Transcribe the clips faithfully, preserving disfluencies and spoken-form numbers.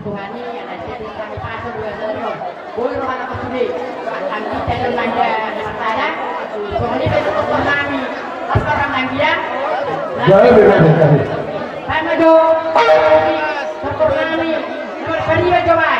Tuhan i, anak jadi kami pasang dua seri. Boi rohana ke sude. Kami kita dan manja masalah. Soalnya besok ke nami. Pas orang manja. Jadi, jadi, jadi. Sama do. Syukur nami. Nomor berdua coba.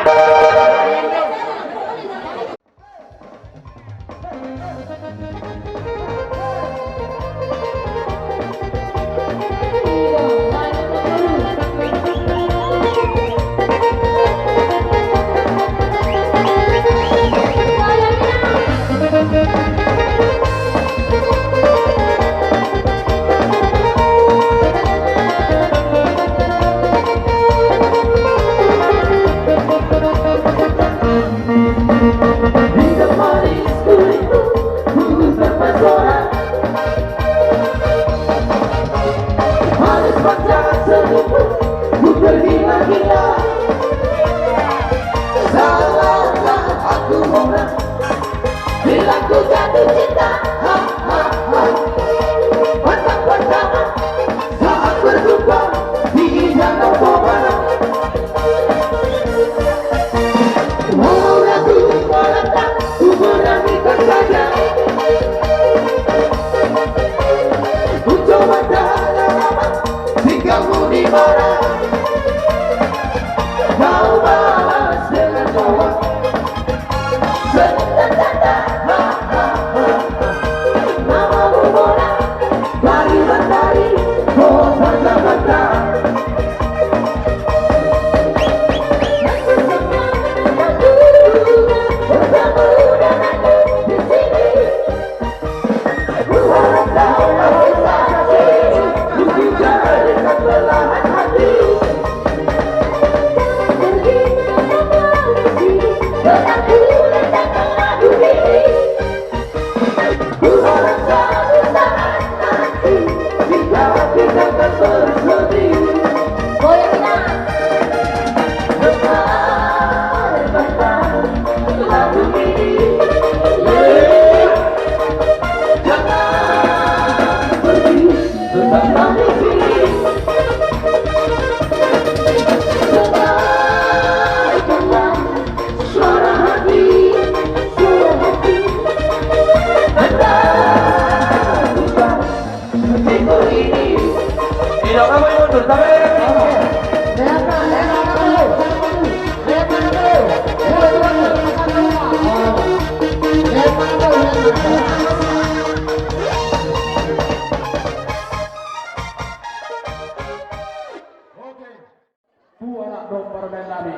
Tu anak dohot parumaen nami.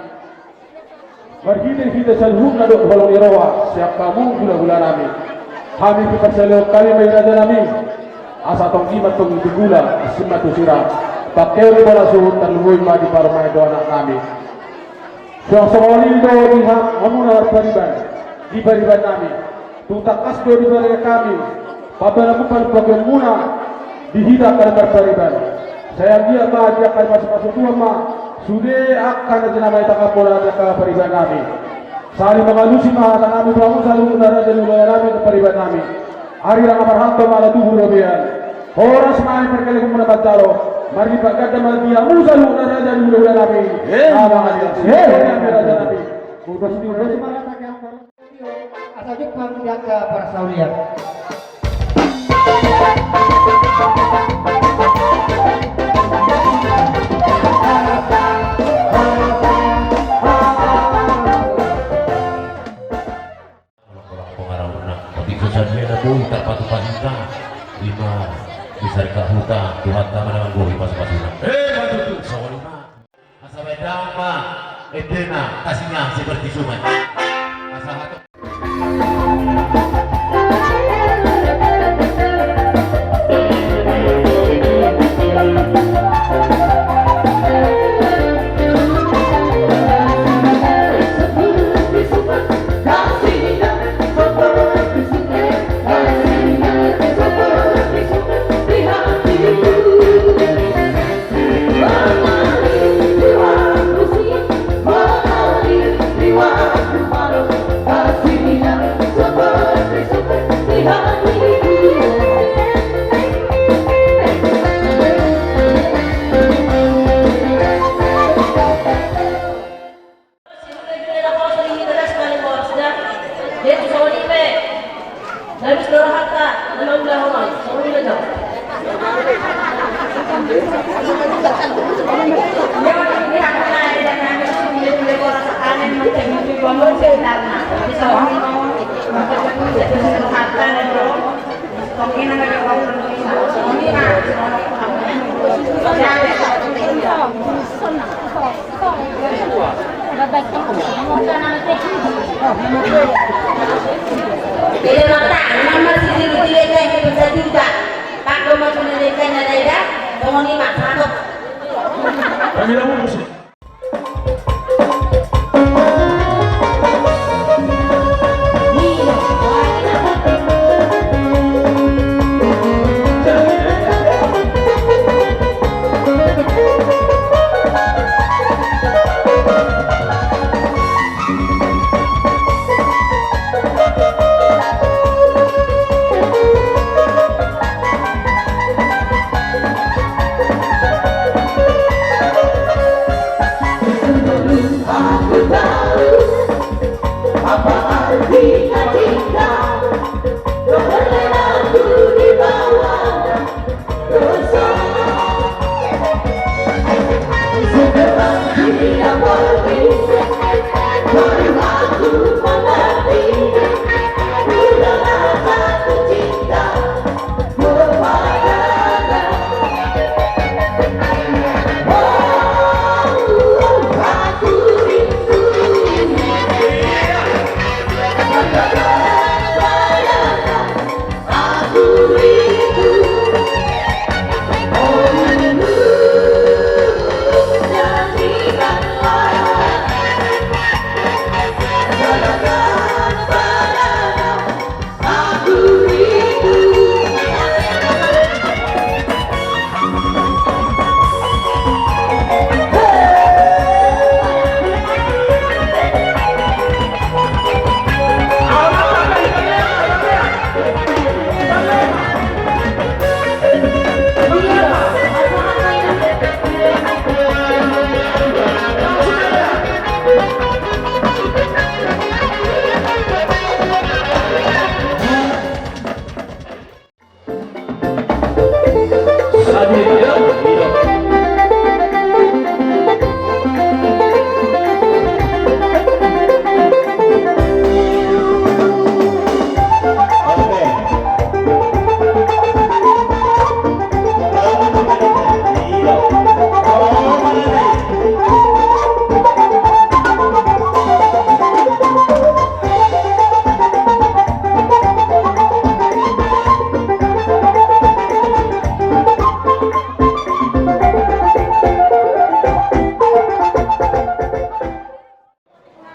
Marhite-hite saluhutna dohot holong ni roha sian hamu hulahula nami. Hami pe parsaulehon hami ma i raja nami. Asa tong i ma tong i hula, asi ma tu sira. Pangkeon ni bona suhut tarlumobi ma di parumaen dohot anak nami. Suang songon i do di ha-, hamuna marpariban, di pariban nami. Tung tangkas do dibereng hami pambahenanmuna, palupalupaonmuna di hita angka na marpariban. Sai anggiat ma di angka na pasupasu Tuhan ma sude angka na jinamai tangkas pola di angka pariban nami. Sari mangalusi ma hata nami tu hamu saluhutna raja ni hulahula nami, pariban nami. Ari ndang marhalto ma na tubu robean. Horas ma hami parkalehonmuna manjalo. Marlipat ganda ma di hamu saluhutna raja ni hulahula nami. Eh. Nama hati. Eh, nami raja nami. Udos ni udos ma. Asa jumpang di angka parsaulian. Pengarahutna. Tapi susah dia na boi tarpatupa hita. Ima bisa dikahuta Tuhanta ma na manggohi pasupasuna. Eh, betul. Songon i ma. Asa baen damang ma endena, kasihnya seperti sungai. Asa hatop. Kami lawan musik.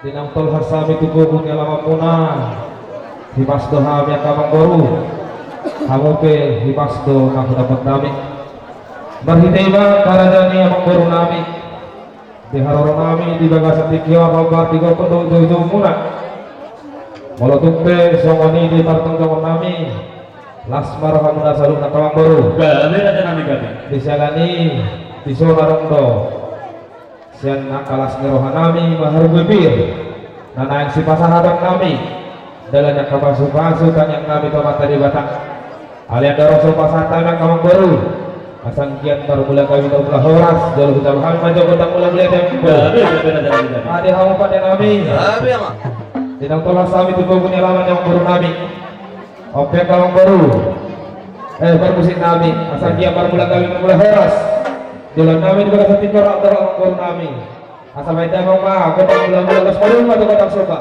Di naung tolhas hami tu gogo ni alamanmuna, hipas do hami angka amangboru, hamu pe hipas do na hudapot nami. Marhite i ma angka raja ni amangboru nami, di haroro nami di bagasan tingki on, hombar di gokhon dohot joujoumuna. Molo tung pe songon i di partonggongon nami, las ma rohamuna saluhutna angka amangboru. Gabe raja nami, gabe. Di siala ni i, dison adong do sian angka las ni roha nami, marhite pir na naeng sipasahaton nami, dalan ni angka pasupasu tangiang nami tu Amanta Debata. Alai andorang so pasahat hami angka amangboru, asa anggiat marmula gabe marmula horas, jolo hujalo hami ma jo gondang mula mula di amangboru. Gabe, gabe, gabe, gabe. Adi hamu pande nami. Gabe, amang. Di naung tolhas hami tu gogo ni alaman ni amangboru nami. Oke, angka amangboru. Eh, parmusik nami, asa anggiat marmula gabe marmula horas. Joloan nami di bagasan tingki on, amangboru nami. Asa baen damang ma gondang mula mula, laos padomu ma tu gondang somba.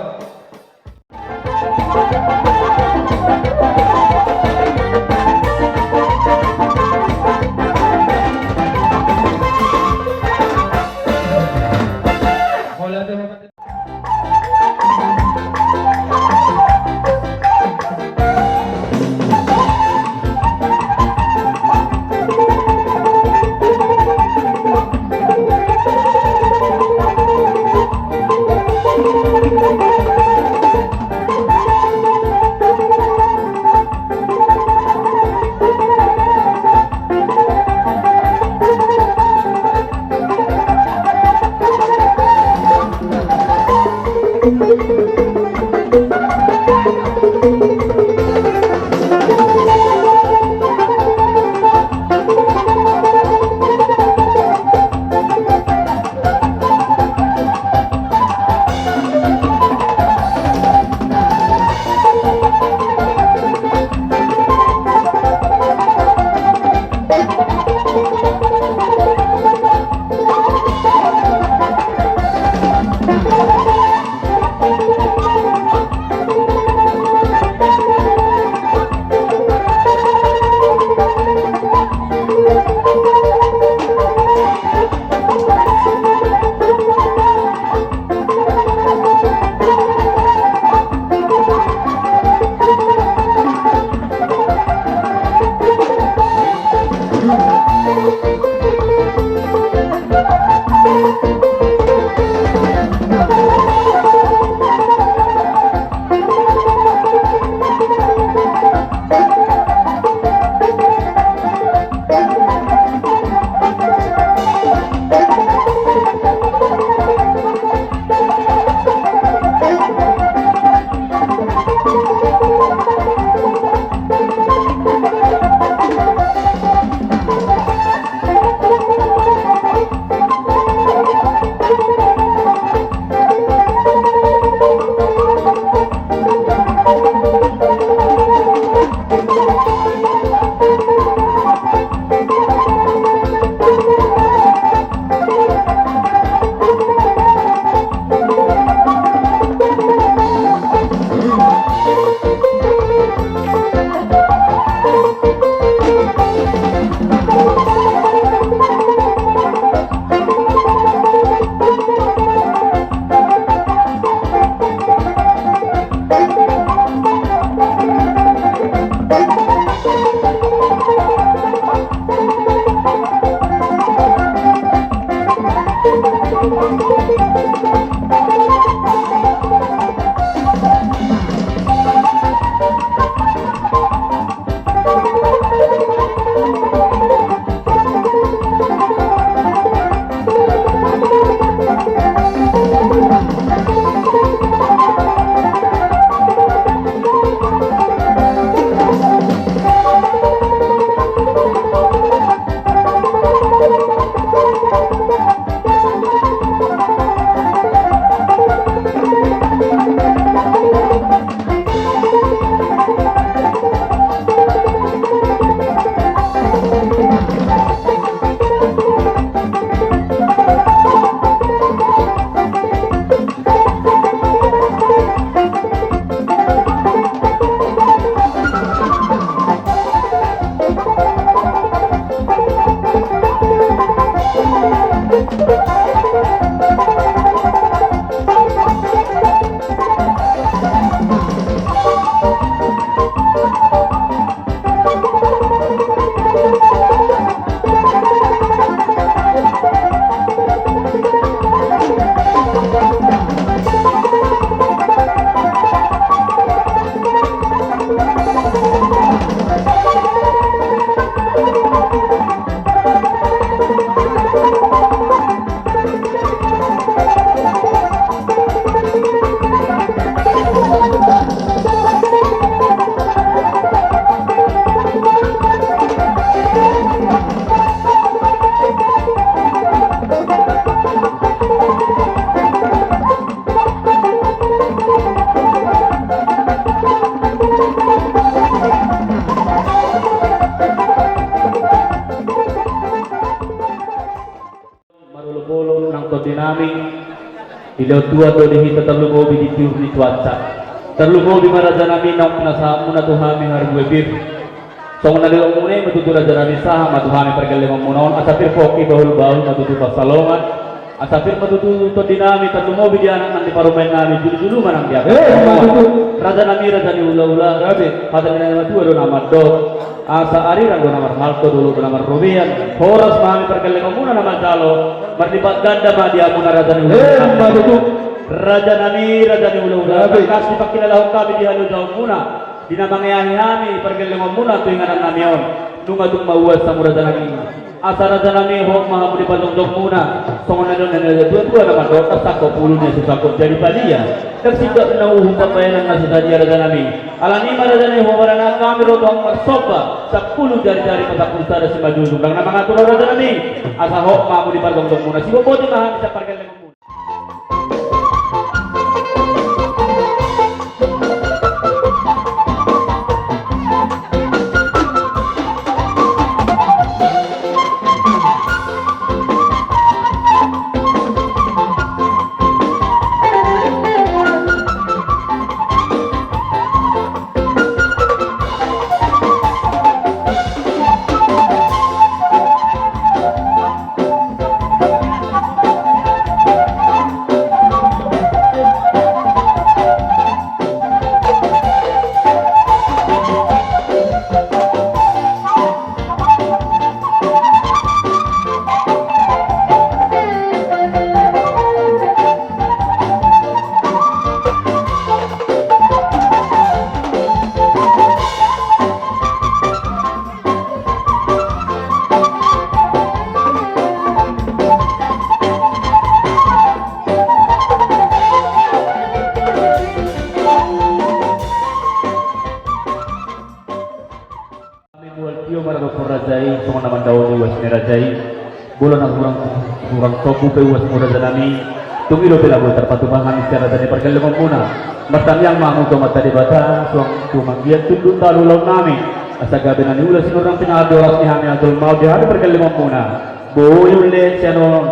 Marolopolop nang tondinami, dilehon Tuhan do di hita tarlumobi di tiur ni cuaca. Tarlumobi ma rajanami naung pinasahatmuna tu hami harbue pir. Songon na nidokmuna i ma tutu rajanami, sahat ma tu hami pargellengonmuna on, asa pir pongki bahulbahul ma tutu pansalongan, asa pir ma tutu tondinami, tarlumobi di anak nang di parumaennami, julujulu ma nang di angka. Eh, ma tutu. Rajanami, raja ni hulahula. Gabe. Hata ni na matua do na mandok. Asa arirang do na marhalto, dolok do na marrobean. Horas ma hami pargellengonmuna na manjalo, marlipat ganda ma di hamuna raja ni hulahula. Eh, ma tutu. Rajanami, raja ni hulahula. Gabe. Tangkas dipangkilalahon hami di halojaonmuna, di na mangeahi hami pargellengonmuna tu inganannami on. Nunga tung mauas hamu rajanami. Asa rajanami, hot ma hamu di parjongjongmuna, songon na nidok ni natuatua na mandok, tarsangkop ulu na so sangkop jari palia. Tarsingkop na uhum pambahenan na so sadia rajanami. Alani i ma rajanami, hupaboa hami ro tu hamu marsomba, sampulu jarijari ma sampulu sada simanjujung. Ndang na mangatur rajanami, asa hot ma hamu di parjongjongmuna, sibotboti ma hami sian pargellengonmuna. Sombu pe uasmu raja nami. Tung i dope laho tarpatupa hami sian raja ni pargellengonmuna. Martangiang ma hamu tu Amanta Debata, suang tu manggiat tunduk talu ulaon nami. Asa gabe na niula sinur nang pinangan di horas ni hami na jolma on di hami pargellengonmuna. Boi ulle sian on.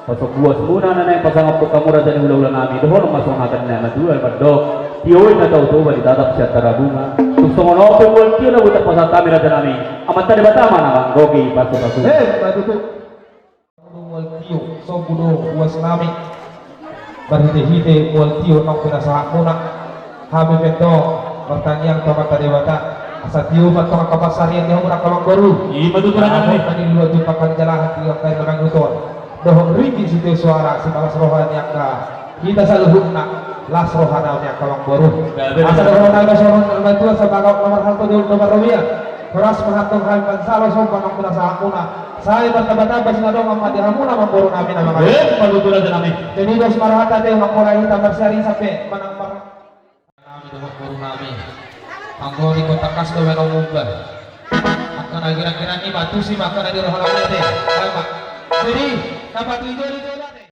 Pasombu uasmuna na naeng pasangaphon hamu raja ni hulahula nami. Dohonon ma songon hata ni na matua mandok: Tio i na tau Toba, ditatap sian Tarabunga. Tung songon on pe mual tio na boi tarpasahat hami raja nami. Amanta Debata ma na manggohi pasupasu. Eh, ma tutu. Mual tio, sombu do uas nami. Marhitehite mual tio naung pinasahatmuna, hami pe tong martangiang tu Amanta Debata asa tio ma tong angka pansarian di hamu angka amangboru. Ima tutu raja nami. Tadi dua jumpang kami jalahan di angka na mangihuthon. Dohot ringgit sitio suara, sipalas roha ni angka hita saluhutna, las roha nami angka amangboru. Asa dohonon nami songon na matua: Sabagaut na marhalto, jolo na marrobean. Horas ma hami tong, hami mansalo somba naung pinasahatmuna. Sai martambatamba sinadongan ma di hamuna amangboru nami na mangalean. Eh, ima tutu raja nami. Jadi dos ma rohanta, ate, unang pola hita marsiari sampe manang mar- Nami dohot boru nami. Anggo di kota kas do menong mumba. Angka na gira-gira ni batu si maka na di roha nami, ate. Baik, Pak. Jadi, na batu ijo di jolo, ate.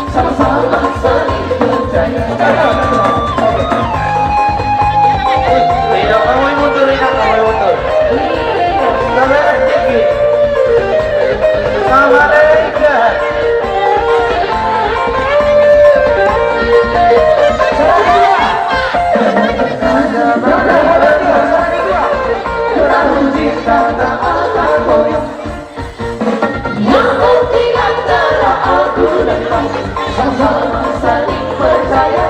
Sama-sama saling percaya. Tidak, kamu mundur, tidak, kamu mundur. Sabar, sedikit. Sama, Lengga. Yang penting antara aku dan kau sama-sama saling percaya.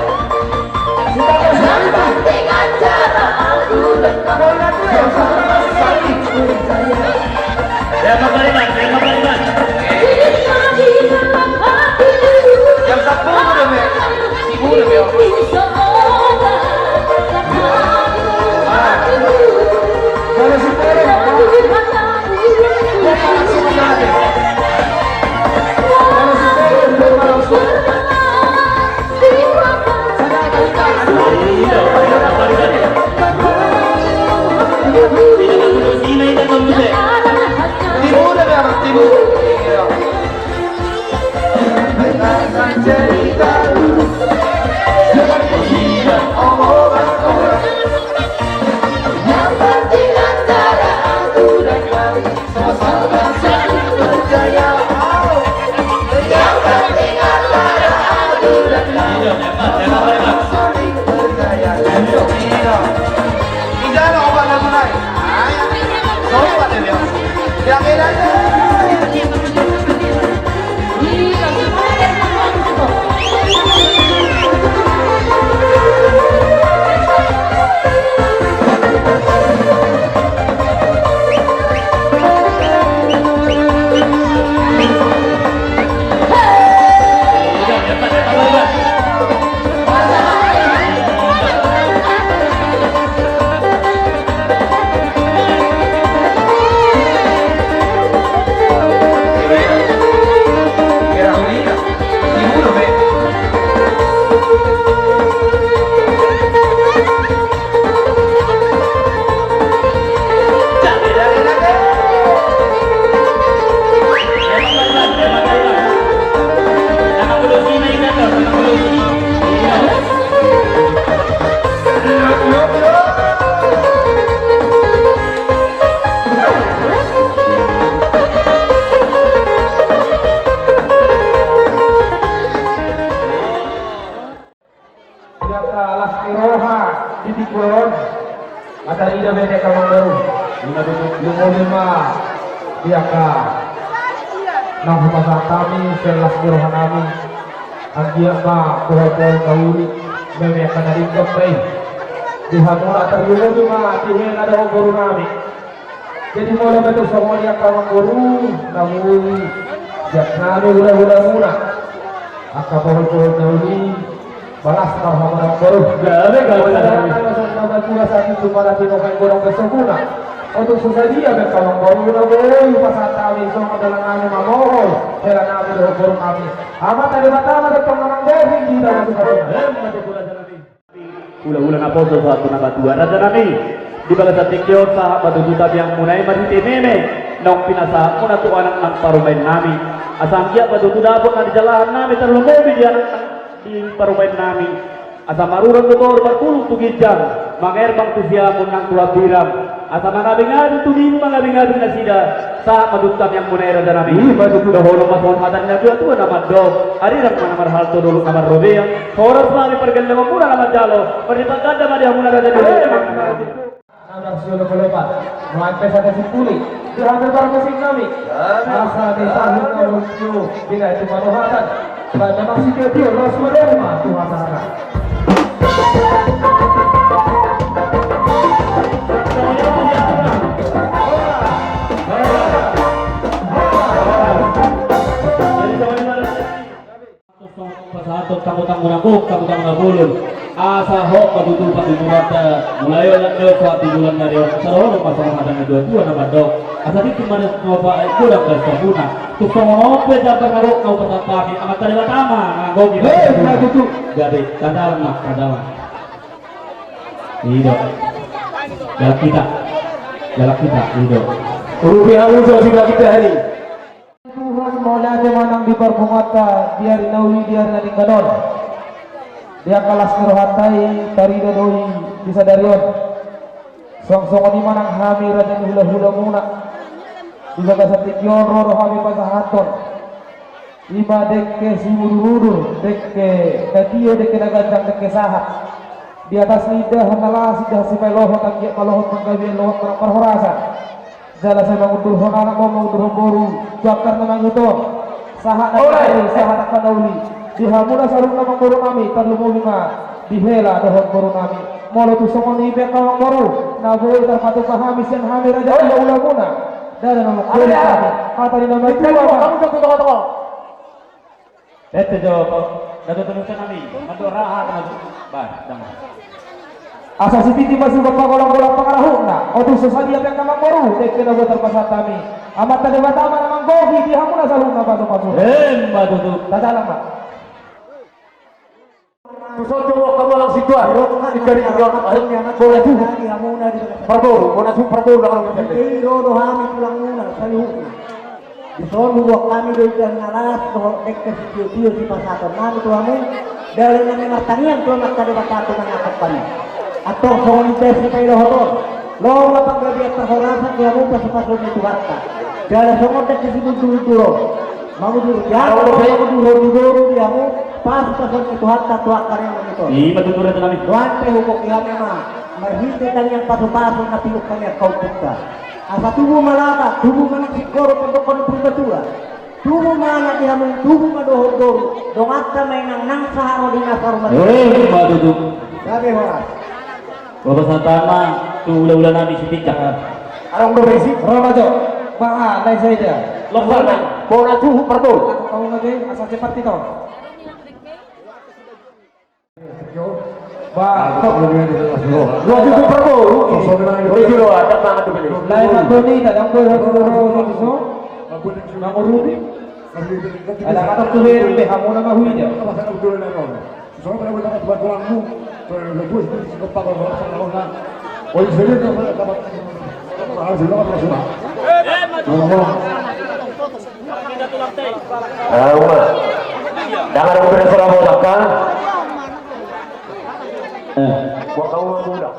Yang penting antara aku dan kau sama-sama saling percaya. Yang sepuluh udah, Mek. Sepuluh udah, Mek. Di angka las ni roha di tingki on, asa ida be di angka amangboru. Ima tutu, lumobi ma di angka na hupasahat hami sian las ni roha nami. Anggiat ma pohon-pohon na uli, meme angka na denggan be i. Di hamuna tarlumobi ma di hela dohot boru nami. Jadi molo pe tung songon i angka amangboru na boi, siap nami hula-hula muna. Angka pohon-pohon na uli, balas ma roha muna amangboru. Gabe, gabe. Molo pe tung songon i angka amangboru na boi, hupasahat hami songon dalan nami mamohol hela nami dohot boru nami. Amanta Debata ma tongtong na manggohi di hita na suka. Emma tutu, raja nami. Hula-hula naposo sahat tu natua-tua, raja nami. Di bagasan tingki on sahat ma tutu tangiang muna i marhite meme naung pinasahat muna tu anak nang parumaen nami. Asa anggiat ma tutu dapot na dijalahan nami tarlumobi di anak nang di parumaen nami. Asa marurat do toru marpulung tu ginjang, mangerbang tu siamun nang tu hambirang. Asa mangabing-abing tu dimu, mangabing-abing nasida. Sahat ma tutu tangiang muna i, raja nami. Ima tutu. Dohonon ma songon hata ni natua-tua na mandok: Arirang ma na marhalto, dolok na marrobean. Horas ma hami pargellengon muna na manjalo. Marlipat ganda ma di hamuna, raja nami. Ima tutu. Na marsiolop-olopan. Nuaeng pe sada simpuli di hami parmusik nami. Asa di sahut na lucu di na itu panohatan. Baca maksud dia, dia los madari ma tu hasana. Pasahathon tanggo-tanggo na gok, tanggo-tanggo na bolon. Asa hot ma tutu patujunganta, mulai on nang do sahat tu bulan na ri on. Asa dohonon ma songon hata ni natua-tua na mandok: Asa tingki ma na tupa, eh, godang das sabuna. Tung songon on pe jambar na gok na hupasahat hami, Amanta Debata ma na manggohi. Ima tutu. Gabe, tandalan ma, tandalan. I do. Jalan kita. Jalan kita, i do. Urupi hamu jo si bagi tadi. Tuhan Mauliate ma nang di parpunguanta di ari na uli, di ari na denggan on. Di angka las ni rohanta i tarida do i di sadari on. Suang songon i ma nang hami raja ni hulahulamuna. Di bagasan tingki on ro do hami pasahathon i ma dengke simudurudur, dengke na tio, dengke na ganjang, dengke sahat. Di atas ni indahan na las, indahan sipaelohon, anggiat ma lohot panggabean, lohot ma parhorasan. Jala sai mangundurhon anak ma mangundurhon boru tu angka na mangihuthon. Sahat na uli, sahat angka na uli. Di hamuna saluhutna amangboru nami, tarlumobi ma di hela dohot boru nami. Molo tung songon i pe angka amangboru, na boi tarpatupa hami sian hami raja ni hulahulamuna. Dada na mangkoli hami. Hata ni na matua ma. Ete jo, na tutu nami, mandok raha na tu. Bah, dang. Asa sititi ma suda pagolanggolang pangarahutna, otik so sadia pe angka amangboru, dengke na boi tarpasahat hami. Amanta Debata ma na manggohi di hamuna saluhutna pasupasu. Emma tutu. Tajalang ma. Tuson jo buat kamu alang sintua. Ikari ikari anak anak. Bona tu. Parboru, bona tu parboru, dang alang sintua. Ro do hami tulangmuna saluhutna. Dison huboan hami do indahan na las dohot dengke sitiotio sipasahaton nami tu hamu. Dalan nami martangiang tu Amanta Debata tu mangaton hami. Antong songon indahan sipaelohon on, lomo ma panggabean parhorasan di hamu pasupasuon ni Tuhanta. Jala songon dengke simudurudur on, mangudur jala mangudur di boru di hamu pasupasuon ni Tuhanta tu angka na naeng on. Ima tutu raja nami. Nuaeng pe huboan hami ma marhite tangiang pasupasu na pinungka hami angka ompunta. Asa tubu ma laba, tubu ma nang singkoru, pandok ni purbatua. Tubu ma anak di hamu, tubu ma dohot boru, donganta ma inang nang sahat ro di nasa rumah. Emma tutu. Gabe horas. Bapak Santana, tu hulahula nami Sitinjak. Adong do besi. Ro ma jo. Bah, ah, nai saida. Lokal nai. Bona tu parboru. Kau ngaji, asa cepat kita. Bah, dua tutu parboru. Oi, dulu ada tangan tu beli. Lain satu ni, tak ada boleh satu dulu, satu so. Manguruni. Ada kata tu beli, beli, hamuna mahuida. Auma. Dang adong bere sora botak kan? Eh. Gua kau mau muda.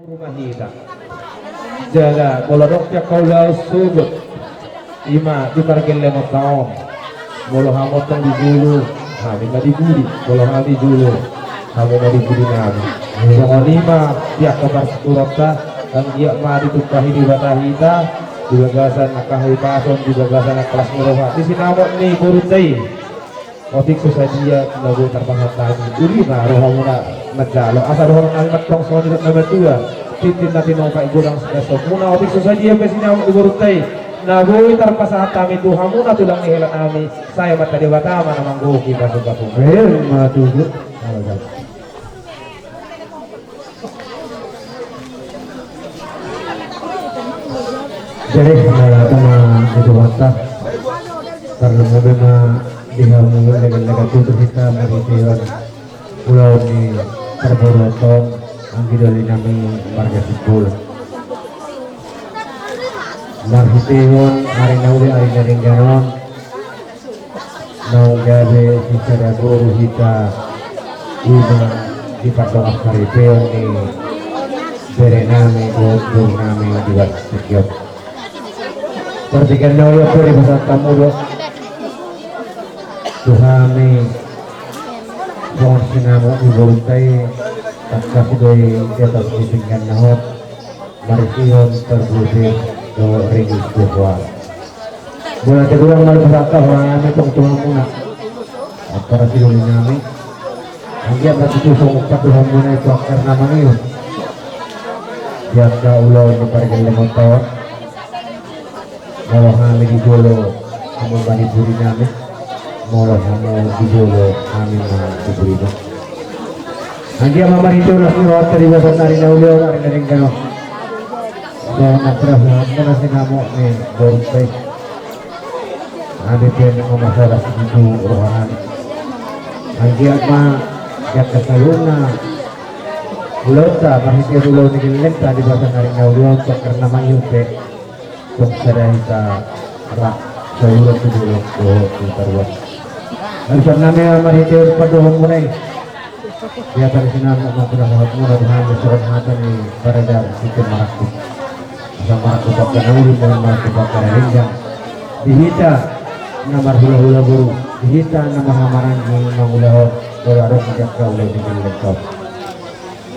Rumah hita. Jala molo adong pe angka ulaon sogot Ima di pargellengonta on. Molo hamu tong di jolo, hami ma di pudi. Molo hami di jolo, hamu ma di pudi nami. Songon i ma di angka partuturonta, anggiat ma ditumpahi Debata hita di bagasan angka hahipason, di bagasan angka las ni roha di sinamot ni borunta i. Otik so sadia na boi tarpasahat hami, uli ma rohamuna manjalo. Asa dohonon nami ma tong songon na matua: Tintin na tinopa i godang sian sompungna. Otik so sadia pe sinamot ni borunta i na boi tarpasahat hami tu hamuna tulang ni hela nami, sai Amanta Debata ma na manggohi pasu-pasuna. Emma tutu. Jadi, mauliate ma di Tuhanta. Tarlumobi ma di hamu legan-legan tutur hita marhitehon ulaon ni parboruonta on, anggi doli nami marga Simbolon. Marhitehon ari na uli, ari na denggan on, naung gabe sisada boru hita, ima di pardongan paripeon ni bere nami dohot boru nami di bagasan tingki on. Partingkian na uli on pe dipasahat hamu do tu hami songon sinamot ni borunta i, tangkas do i di atas ni pinggan na hot, marhitehon parbue dohot ringgit dua. Mauliate godang ma dipasahat hami tong tu hamuna, ampara sidoli nami. Anggiat ma tutu songon pandohanmuna i tu angka na mangihut di angka ulaon ni pargellengonta on. Molo hami di jolo, hamu ma di pudi nami. Molo hamu di jolo, hami ma di pudi nami. Anggiat ma marhitehon las ni rohanta di bagasan ari na uli on, ari na denggan on. Songon na pinasahatmuna sinamot ni borunta i, hami pe nunga marsoara sipitu roha nami. Anggiat ma di angka saluhutna ulaonta, marhitehon ulaon ni gellengta di bagasan ari na uli on, tu angka na mangihut pe, tong sada hita rap saulon tu dolok dohot tu toruan. Harusan nami marhitehon pandohanmuna i, di hata ni sinamot ma pinasahatmuna tu hami songon hata ni Paradaban, Tintin marangkup. Asa marangkup angka na uli, marangkup angka na denggan di hita na marhulahula boru, di hita na marhahamaranggi mangulahon, molo adong di angka ulaon ni gellengta on.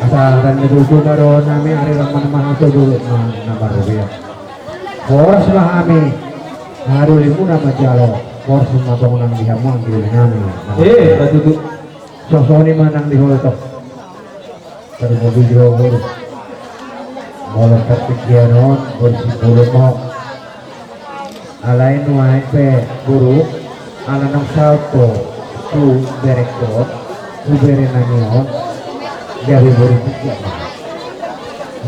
Asa tanda tutu ma dohonon nami, ari rap ma na marhasogo, dolok ma na marrobean. Horas ma hami, haha dolimuna manjalo. Horas ma tong nang di hamu anggi doli nami. Eh, patutu. Songon i ma nang di ho tong. Tarlumobi di ho boru. Molo partingkian on, boru Simbolon ma ho. Alai nuaeng pe boru, ala naung saut ho tu berengkon, tu bere nami on, gabe boru tingki ma.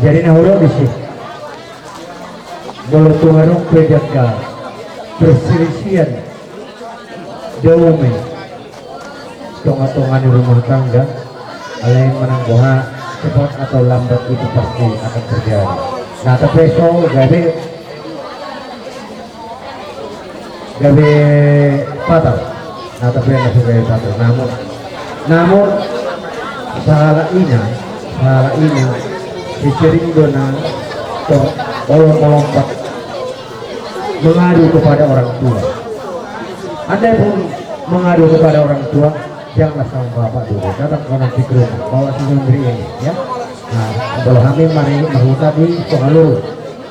Jadi na hudok disi, molo tung adong pe di angka perselisihan dao ma i tonga-tonga ni rumah tangga, alai manang boha, cepat atau lambat itu pasti akan terjadi. Na, tapi so gabe, gabe fatal. Na, tapi na so gabe fatal. Namun, namun, sahala ina, sahala ina, sisering do na tor, olo melompat mengadu kepada orang tua. Andai pun mengadu kepada orang tua, janganlah sama bapak dulu. Datang kau nanti ke rumah, bawa si Yondri ini, ya. Nah, kalau hami mari marhuta di Songaluru.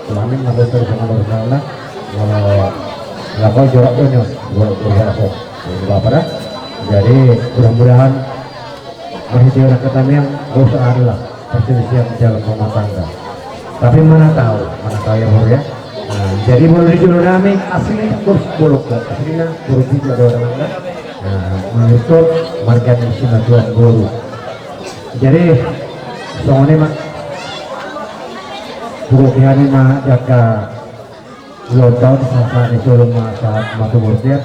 Kalau hami marhuta di Songaluru sana, kalau nggak mau jorok tuh, nyos, buat, buat apa? Jadi, mudah-mudahan Marhitehon angka tamiang, dosa adalah perselisihan dalam rumah tangga. Tapi mana tahu, mana tahu ya, Bro, ya. Nah, jadi molo di jolo nami asli Boru Simbolon, asli na Boru Pijak do orang na. Nah, menurut marga ni simatua boru. Jadi songon i ma. Pukul hami ma jaka Ulang tahun sahat-sahat ni solu ma, sahat ma tu bortian.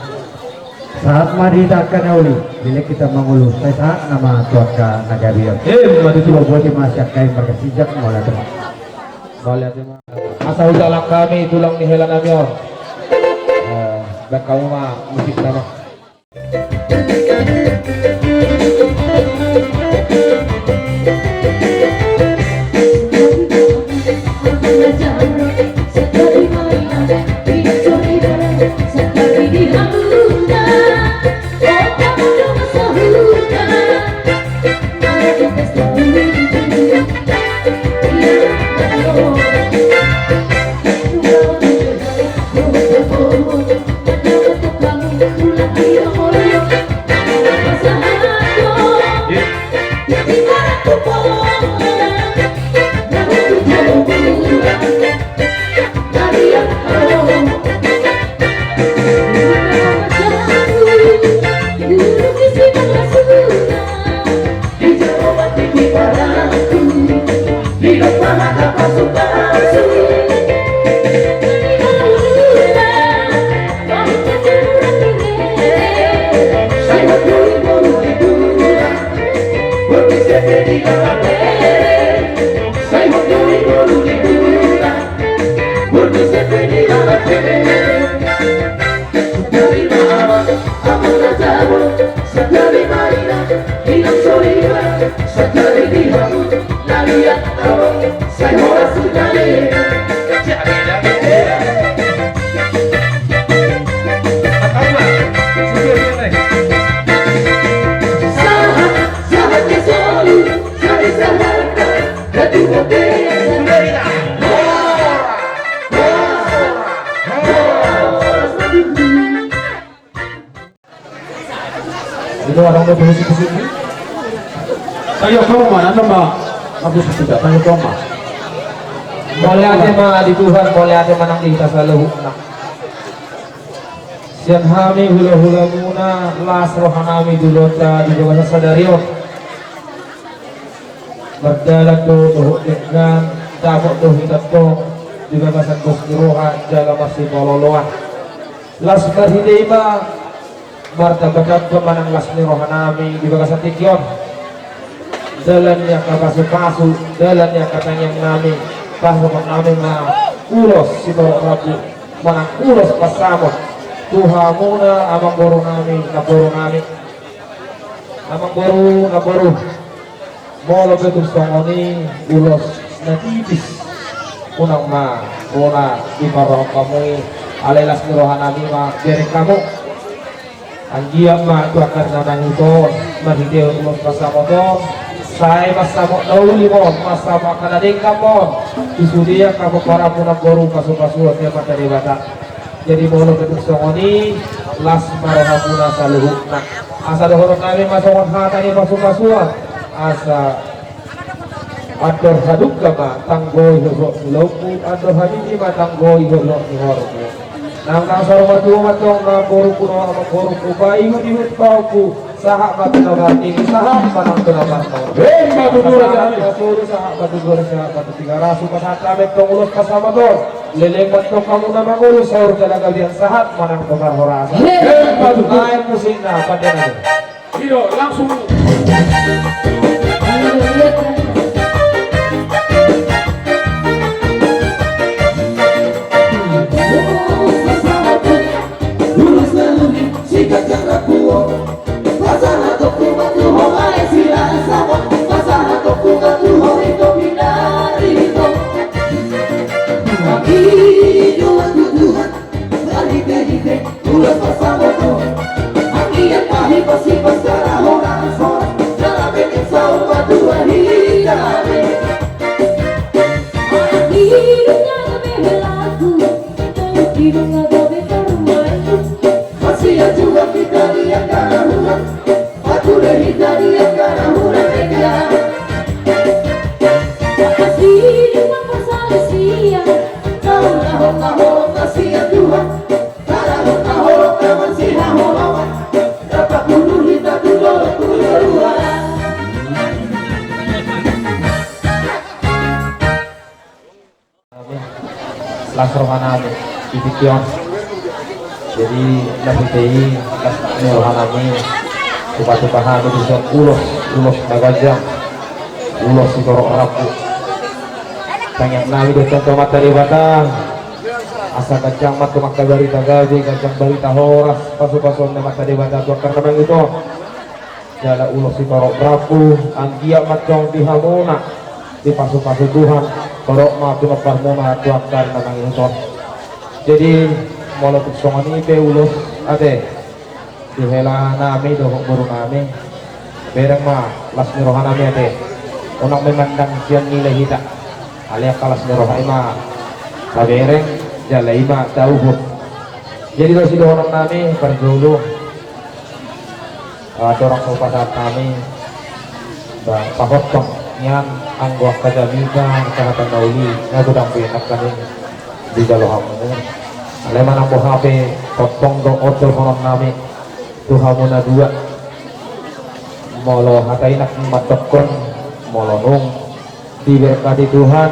Sahat ma di angka na uli, dilehon hita mangolu, sai sahat nama tu angka na gabe. Eh, ma tutu. Botima sian hami marga Sitinjak, mauliate ma. Mauliate ma. Asa hujalang hami tulang ni hela nami on. Eh, baen hamu ma musik nama. Itu orang udah bersih bersih. Ayo kamu mana nama? Aku sudah tanya kamu. Mauliate ma di Tuhan, mauliate ma nang di hita saluhutna. Sian hami hulahulamuna, las rohanami di huta di bagasan sadari on. Mardalan do dohot denggan, dapot do hita tong di bagasan dos ni roha jala masipaloloan. Las marhite i ma martambatamba manang las ni rohanami di bagasan tingki on. Dalan ni angka pasupasu, dalan ni angka tangiangnami, pasahatonami ma ulos sitorop rambu manang ulos pansamot tu hamuna amangborunami, namborunami. Amangboru, namboru, molo pe tung songon i ulos na tipis, unang ma bona diparrohahon hamu i, alai las ni rohanami ma bereng hamu. Anggiat ma tu angka na mangihuthon marhitehon ulos pansamot on, sai mansamot na uli ma on, mansamot angka na denggan ma on tu sude angka pomparanmu namboru pasupasuon ni Amanta Debata. Jadi molo pe tung songon i, las ma rohamuna saluhutna. Asa dohononnami ma songon hata ni pasupasuon, asa andor hadungka ma tanggoi holhot ni lopu, andor habibi ma tanggoi holhot ni horbo. Nang na saur matua ma tong namborungku dohot amangborungku, paihutihut pahompu, sahat ma tu na marnini, sahat ma nang tu na marnono. Emma tutu raja nami. Sahat ma tu boru, sahat ma tu boru, sahat ma tu Tigaras, hupasahat hami tong ulos pansamot on. Leleng ma tong hamu na mangolu saur jala gabe, sahat ma nang tu parhorasan. Emma tutu. Baen musikna, pande nami. Iyo, langsung. Las rohanami di tingki on. Jadi las i, las ni rohanami, tupa-tupa hami dison ulos, ulos na ganjang, ulos sitorop rambu. Tangiangnami do tong tu Amanta Debata, asa ganjang ma tong angka barita gabe, ganjang barita horas, pasupasuon ni Amanta Debata tu angka na mangihuthon. Jala ulos sitorop rambu, anggiat ma tong di hamuna dipasupasu Tuhan, torop ma pinomparmuna tu angka na mangihuthon. Jadi molo tung songon i pe ulos ate, di helanami dohot borunami, bereng ma las ni rohanami ate. Unang ma mandang sian nilai hita, alai angka las ni roha i ma tabereng jala i ma tauhut. Jadi do sidohononnami parjolo, ah, torang so pasahat hami, ba, pahothong nian anggo angka jamita, angka hata na uli na godang be nangkaning dijalo hamu. Alai manang boha pe, hothong do ondolhononnami tu hamu na dua. Molo hata i nang mandokkon, molo nunga diberkati Tuhan,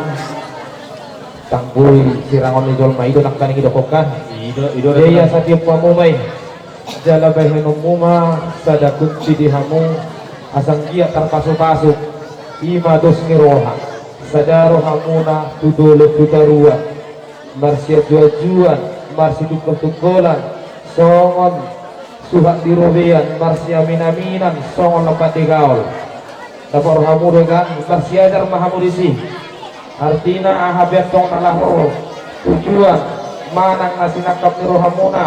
tanggoi sirangon ni jolma i do nangkaning didokkon kan. I do, i do. Ia, ia, satiop hamu ma i. Jala bahenonmu ma sada kunci di hamu, asa anggiat tarpasupasu I ma dos ni roha, sada rohamuna tu dolok tu toruan, marsianjuanjuan, marsitungkoltungkolan, songon suhat di robean, marsiaminaminan, songon lambat di gaol. Dapot rohamu do kan, marsiajar ma hamu disi. Artina aha pe antong na laho tujuan manang na sinangkap ni rohamuna,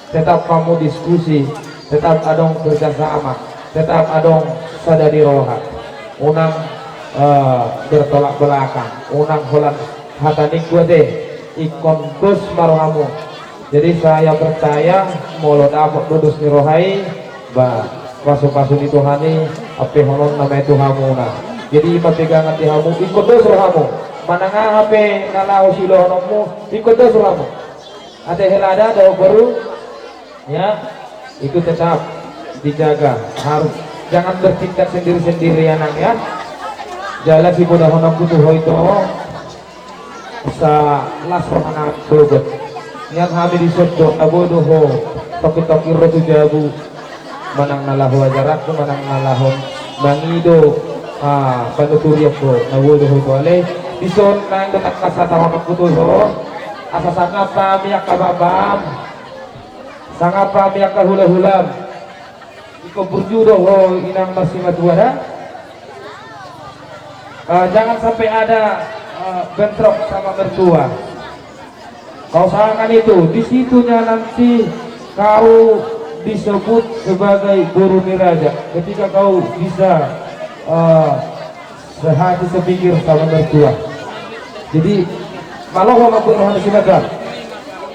tetap hamu diskusi, tetap adong kerjasama, tetap adong sada ni roha. Unang, eh, bertolak belakang, unang holan hata ningku ate, ingkon dos ma rohamu. Jadi saya percaya molo dapot do dos ni roha i, ba, pasupasu ni Tuhan i ampehononna ma i tu hamuna. Jadi i ma pegangan di hamu, ingkon dos rohamu. Manang aha pe na laho siulahononmu, ingkon dos rohamu. Ate hela da, dohot boru. Ya, itu tetap dijaga, harus, jangan bertindak sendiri-sendiri ya, Nang, ya. Jala sipodahononku tu ho ito, asa las roha nami dohot. Nian hami dison do, tabo do ho, tongkin-tongkin ro tu jabu. Manang na laho ajaranku, manang na laho mangido, ah, panuturianku, na boi do ho tu ale. Dison nang do tangkas hatahononku tu ho. Asa sangap hami angka babam. Sangap hami angka hulahulam. Ingkon burju do ho inang marsimatua da. Eh, jangan sampai ada, eh, bentrok sama mertua. Kau usahakan itu, di situnya nanti kau disebut sebagai boru ni raja. Ketika kau bisa, eh, sehati sepikir sama mertua. Jadi, malo ho mambuat roha ni simatua.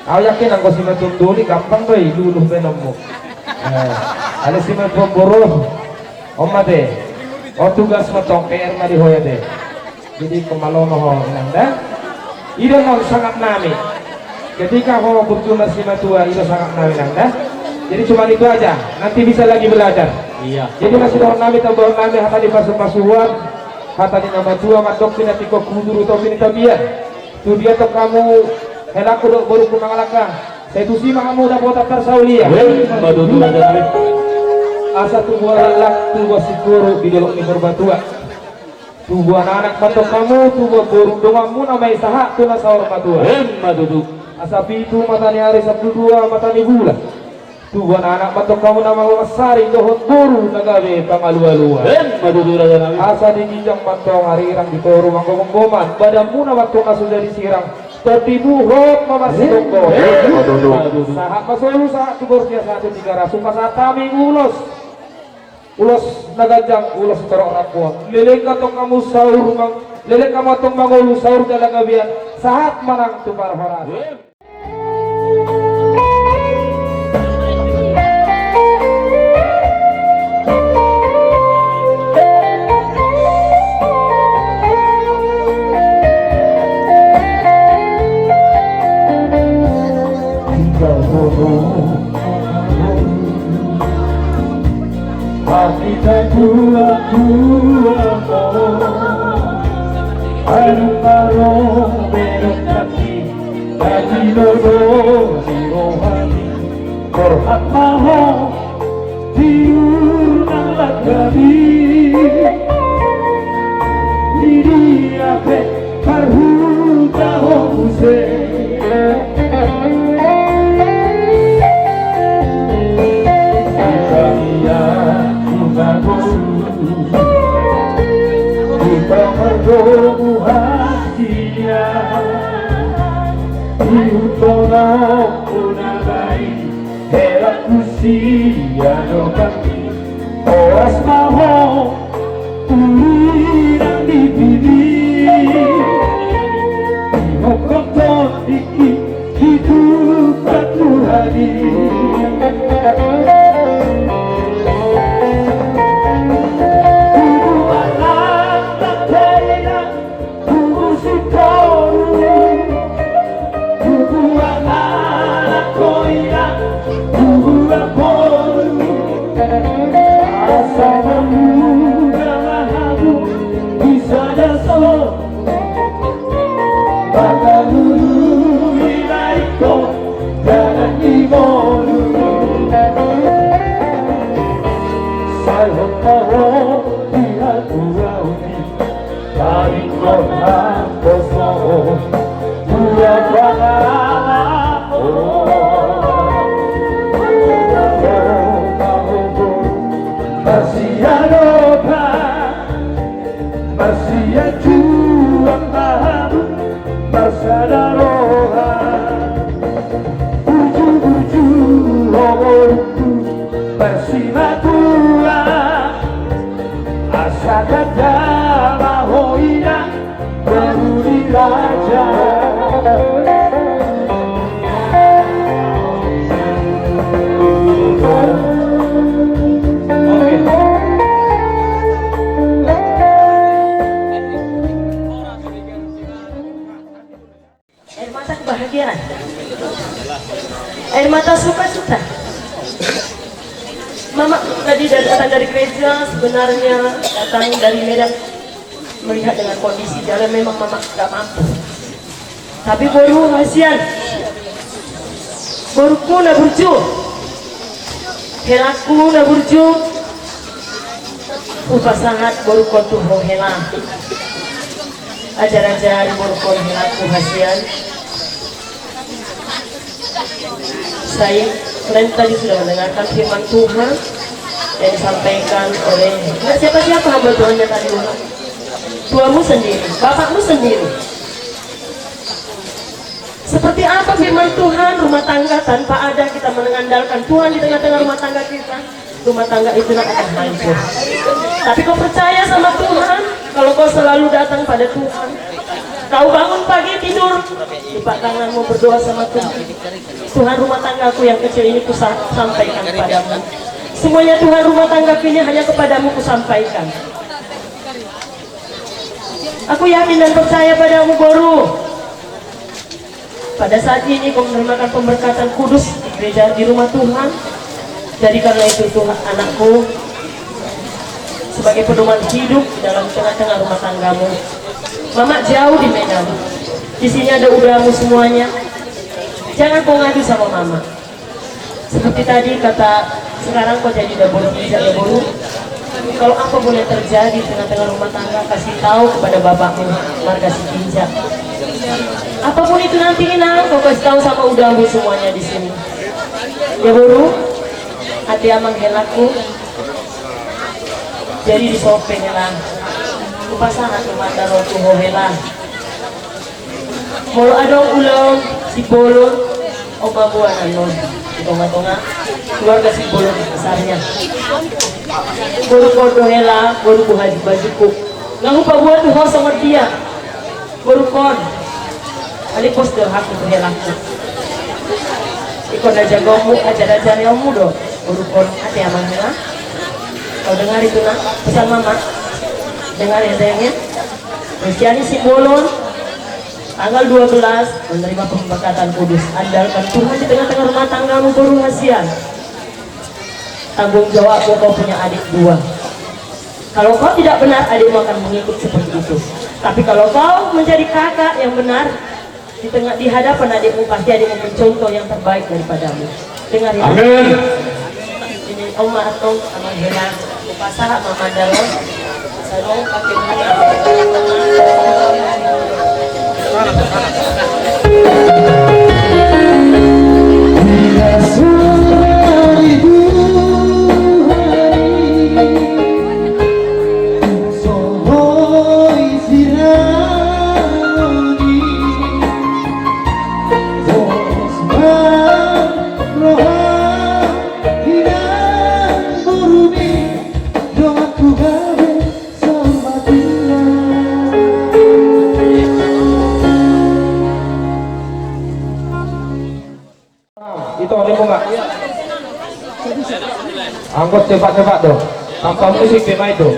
Au yakin anggo simatua doli gampang do i luluh baenonmu. Eh, ale simatua boru. On ma ate. On tugas ma tong, P R ma di ho i ate. Jadi ingkon malo ma ho inang da. I do on sangap nami. Ketika ho burju marsimatua, i do sangap nami inang da. Jadi cuma itu aja. Nanti bisa lagi belajar. Iya. Jadi masih dohon nami, tambahon nami hata ni pasupasuan, hata ni na matua, mandok pinatikok huduru topi ni tapian. Tu dia tong hamu, helangku dohot borungku mangalangka. Sai tusi ma hamu dapotan parsaulian. Weh, madu tu raja nami. Asa tubuan laklak, tubuan singkoru di dolok ni Purbatua. Tubuan anak ma tong hamu, tubuan boru donganmuna ma i sahat tu na saur matua. Emma tutu. Asa pitu mata ni ari, sampulu dua mata ni bulan. Tubuan anak ma tong hamu na malo mansari, dohot boru na gabe pangalualuan. Emma tutu raja nami. Asa di ginjang ma tong arirang, di toru manggomgomgoman, badanmuna ma tong na so jadi sirang. Tondimu hot ma marsitonggo. Emma tutu. Sahat ma solu, sahat tu Borgia, sahat tu Tigaras, hupasahat hami ulos. Ulos na ganjang, ulos torop rambu on. Leleng ma tong hamu saur mang-, leleng ma tong mangolu saur jala gabean, sahat ma nang tu parhorasan. Hita tuatua ho, adong ma ro bereng hati, hati dodo di rohami, borhat ma ho di unang langkami. Di dia pe parhuta ho muse. Di tangiang tu na boru, di pamardomu hatian, di hutononmu na baen, hela kusia do banggi. Horas ma ho, uli nang dipilih. Ihophop tondingki di tumpak tu hami. Tubuan anak, tubuan inang, tubuan singkoru, tubuan anak, tubuan inang, tubuan boru. Asa marmuda ma hamu di sada son, mangalului ma ingkon dalan ni ngolu. Sa Marsian juang ma hamu, marsada roha. Burju-burju ho borungku, marsimatua. Asa tanda ma ho inang, boru ni raja. Air mata kebahagiaan. Air mata sukacita. Mama tadi dari, datang dari gereja, sebenarnya datang dari Medan. Melihat dengan kondisi jalan, memang mama nggak mampu. Tapi boru hasian, borungku na burju, helangku na burju, hupasahat borungkon tu ho hela. Ajar-ajar borungkon helangku hasian. Saya, kalian tadi sudah mendengarkan firman Tuhan yang disampaikan oleh, nggak siapa-siapa hamba Tuhannya tadi, Tuhan. Tuamu sendiri, bapakmu sendiri. Seperti apa firman Tuhan, rumah tangga tanpa ada kita mengandalkan Tuhan di tengah-tengah rumah tangga kita? Rumah tangga itu, nak, akan hancur. Tapi kau percaya sama Tuhan, kalau kau selalu datang pada Tuhan, kau bangun pagi tidur, lipat tanganmu, berdoa sama Tuhan. Tuhan, rumah tanggaku yang kecil ini ku sa-, sampaikan padamu. Semuanya, Tuhan, rumah tanggaku ini hanya kepadamu ku sampaikan. Aku yakin dan percaya padamu, boru. Pada saat ini kau menerimakan pemberkatan kudus di gereja, di rumah Tuhan. Jadikanlah itu, Tuhan, anakku sebagai pedoman hidup dalam tengah-tengah rumah tanggamu. Mama jauh di Medan. Di sini ada udamu semuanya. Jangan kau ngadu sama mama. Seperti tadi kata, sekarang kau jadi udah boru, bisa ya, boru. Kalau apapun yang terjadi di tengah-tengah rumah tangga, kasih tahu kepada bapakmu, marga Sitinjak. Apapun itu nanti, inang, kau kasih tahu sama udamu semuanya di sini. Ya, boru, ate amang helaku. Jadi disope hela. Hupasahat ma mandar on tu ho hela. Molo adong ulaon Simbolon, on ma boanon on di tonga-tonga keluarga Simbolon, besarnya. Borungkon do hela, boru, baju-bajuku. Nunga hupaboa tu ho songon dia. Borungkon, alai pos do rohangku tu helangku. Ingkon na jagoonmu, ajar-ajar ni ommu do. Borungkon, ate amang hela. Kau dengar itu, nak, pesan mama. Dengar ya, sayang, ya. Kristiani Simbolon, tanggal dua belas menerima pemberkatan kudus. Andalkan Tuhan di tengah-tengah rumah tanggamu, boru hasian. Tanggung jawabmu, kau punya adik dua. Kalau kau tidak benar, adikmu akan mengikut seperti itu. Tapi kalau kau menjadi kakak yang benar, di tengah, di hadapan adikmu, pasti adikmu mencontoh yang terbaik daripadamu. Dengar ya. Amin. Ini om ma antong, amang hela. Hupasahat ma mandar on. Sadong pakai bunga. Ito, ni bunga. Anggo cepat-cepat do. Tanpa musik pe ma ito.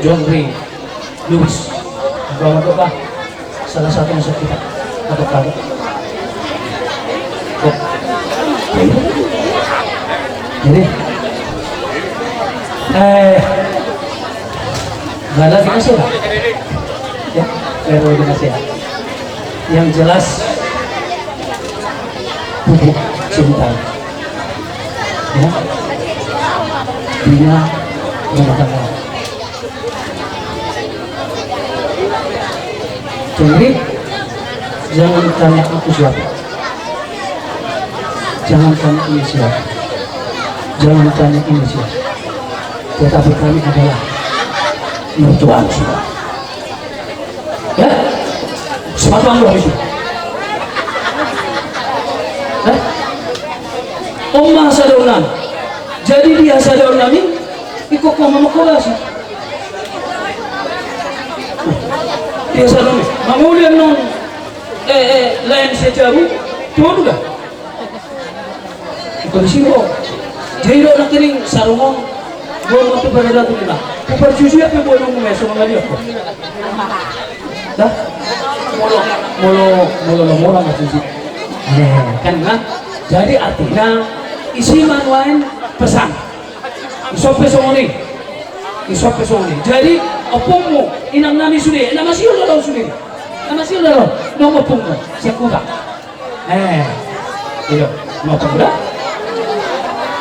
Dong ri Lubis. Bawa doka. Salah satu musuh kita. Atau kagak? Kok? Jadi, eh, Gala dikasih lah. Ya, biar lebih kasih lah. Yang jelas, pupuk cinta. Ya. Bina rumah tangga. Jadi, jangan tanya aku siapa. Jangan tanya ini siapa. Jangan tanya ini siapa. Tetapi kami adalah mertuamu semua. Ya? Sepatu anggur di sini. Ya? Oma sada on nami. Jadi dia sada on nami. Ikut kau mama kau lah sih. Dia sada on nami. Mangoli annon. Eh, eh, lain sejabu. Tuh udah. Iko disi ho. Jadi do nangkining sarung on. Bo ma tu parada tu ima. Huparjuji ape bo nungu meso mangaliat ho. Dah. Molo, molo, molo, molo ma juji. Eh, kan, nah. Jadi artina isi ma nuaeng pesan. Isop pe songon i. Isop pe songon i. Jadi ompungmu, inang nami sude, na masihol do sude. Na masihol do. Nunga ompungmu. Sekuta. Eh, iya, mau pemuda?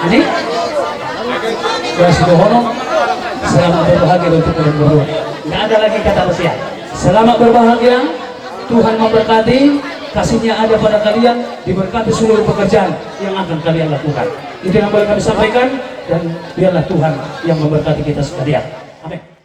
Ani? Sudah sudah hono. Selamat berbahagia untuk kalian berdua. Nggak ada lagi kata usia. Selamat berbahagia. Tuhan memberkati. Kasihnya ada pada kalian. Diberkati seluruh pekerjaan yang akan kalian lakukan. Itu yang boleh kami sampaikan. Dan biarlah Tuhan yang memberkati kita sekalian. Amin.